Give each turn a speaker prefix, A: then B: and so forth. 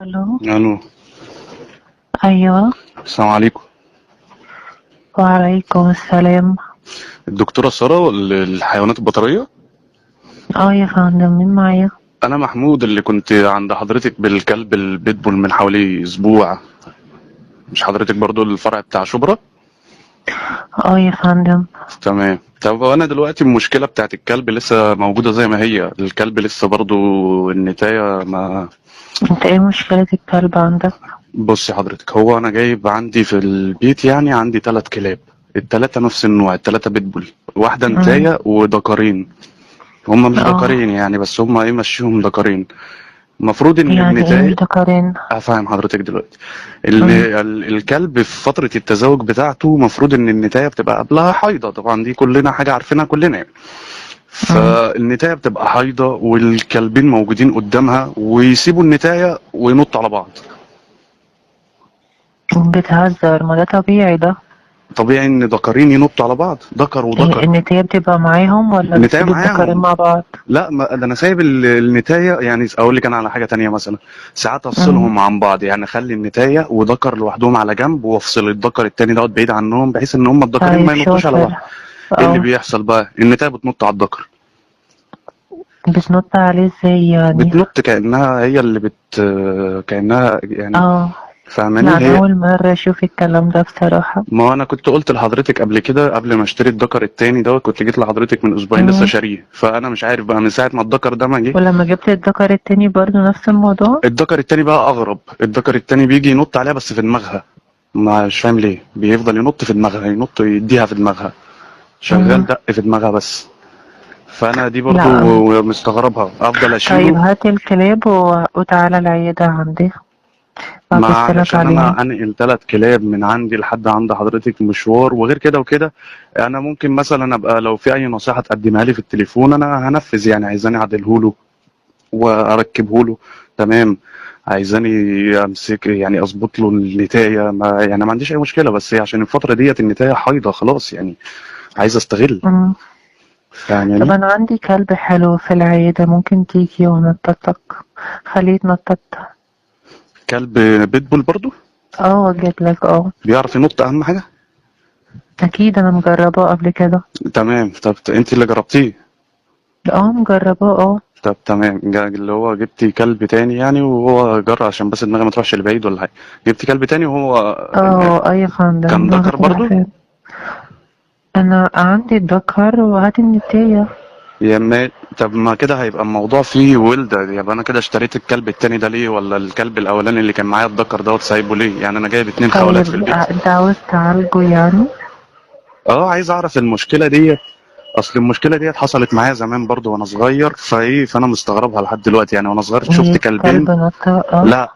A: الو.
B: الو.
A: ايوه.
B: السلام عليكم.
A: وعليكم السلام.
B: الدكتورة سارة الحيوانات البيطرية.
A: اه يا فندم، مين معايا؟
B: أنا محمود اللي كنت عند حضرتك بالكلب البيتبول من حوالي أسبوع. مش حضرتك برضو الفرع بتاع شبرا؟
A: اه يا فندم.
B: تمام. طب أنا دلوقتي المشكلة بتاعت الكلب لسه موجودة زي ما هي، الكلب لسه برضو النتاية ما.
A: انت ايه مشكلة الكلب عندك؟
B: بصي حضرتك، هو أنا جايب عندي في البيت، يعني عندي 3 كلاب، التلاتة نفس النوع، التلاتة بيتبول، واحدة
A: مم.
B: نتاية ودكرين. هما مش
A: اه
B: دكرين يعني، بس هما ايه، مشيهم دكرين. المفروض ان
A: يعني ايه مش
B: النتاية،
A: ذكرين؟
B: افهم حضرتك دلوقتي،
A: مم.
B: الكلب في فترة التزاوج بتاعته المفروض ان النتاية بتبقى قبلها حيضة، طبعا دي كلنا حاجة عارفينها كلنا يعني.
A: مم.
B: فالنتاية بتبقى حيضة والكلبين موجودين قدامها، ويسيبوا النتاية وينطوا على بعض.
A: بتهزر، ما ده طبيعي ده.
B: طبيعي ان ذكرين ينطوا على بعض، ذكر
A: إيه
B: وذكر.
A: النتاية بتبقى معاهم ولا
B: النتاية
A: بتسيب الذكرين
B: معاهم.
A: مع بعض؟
B: لا، ما ده انا سايب النتاية، يعني اقول لك انا على حاجة تانية مثلا، ساعات
A: مم.
B: افصلهم عن بعض، يعني اخلي النتاية وذكر لوحدهم على جنب، وافصل الذكر التاني دوت بعيد عنهم، بحيث ان هم الذكرين
A: طيب
B: ما ينطوش على بعض.
A: شاطر.
B: ايه اللي
A: اه
B: بيحصل بقى؟ النتاية بتنط على الذكر.
A: بتنط عليه ازاي يعني؟
B: بتنط كأنها هي اللي بت، كأنها يعني،
A: اه
B: فاهماني
A: لا، انا
B: هي.
A: اول مرة اشوف الكلام ده بصراحة.
B: ما انا كنت قلت لحضرتك قبل كده، قبل ما اشتري الذكر التاني دوت، كنت جيت لحضرتك من اسبوعين لسه
A: مم.
B: شاريه، فانا مش عارف بقى من ساعة ما الذكر ده ما جه.
A: ولما جبت الذكر التاني برضو نفس الموضوع؟
B: الذكر التاني بقى اغرب، الذكر التاني بيجي ينط عليها بس في دماغها، مش فاهم ليه بيفضل ينط في دماغها، ينط يديها في دماغها، شغال
A: مم.
B: دق في دماغها بس. فانا دي
A: لا.
B: برضو مستغربها، افضل
A: طيب
B: اشيله.
A: هات الكلاب وتعالى العيادة عندي
B: ما
A: هبصلك
B: علشان
A: عليهم.
B: انا انقل 3 كلاب من عندي لحد عند حضرتك مشوار، وغير كده وكده انا ممكن مثلا ابقى لو في اي نصيحة تقدمها لي في التليفون انا هنفذ، يعني عايزاني اعدله له واركبه له، تمام. عايزاني امسك يعني اظبط له النتايه، ما يعني ما عنديش اي مشكله، بس هي عشان الفترة ديت النتايه حيضة خلاص يعني، عايز استغل.
A: مم. طب
B: فاهماني؟
A: أنا عندي كلب حلو في العيادة، ممكن تيجي ونططك، خليه يتنطط.
B: كلب بيتبول برضو؟
A: اه اجيب لك اه.
B: بيعرف ينط اهم حاجه؟
A: اكيد انا مجرباه قبل كده.
B: تمام. طب انت اللي جربتيه؟
A: اه مجرباه اه.
B: طب تمام. اللي هو جبتي كلب تاني يعني وهو جرى، عشان بس دماغي ما تروحش لبعيد ولا حاجه، جبتي كلب تاني وهو
A: اه اي يا فندم،
B: كان
A: دماغك
B: ذكر
A: تروح
B: برضو؟
A: فين؟ انا عندي الذكر وهات النتاية.
B: يا ما طب ما كده هيبقى الموضوع فيه ولدة، يبقى انا كده اشتريت الكلب التاني ده ليه؟ ولا الكلب الاولاني اللي كان معايا الذكر دوت سايبه ليه؟ يعني انا جايب 2 خولات في
A: طيب
B: البيت.
A: انت عاوز تعالجه يعني؟
B: اه عايز اعرف المشكلة ديت، اصل المشكلة ديت حصلت معايا زمان برضو وانا صغير، فايه فانا مستغربها لحد دلوقتي يعني. وانا صغير شفت
A: ايه
B: كلبين.
A: كلب نطة؟ اه.
B: لا،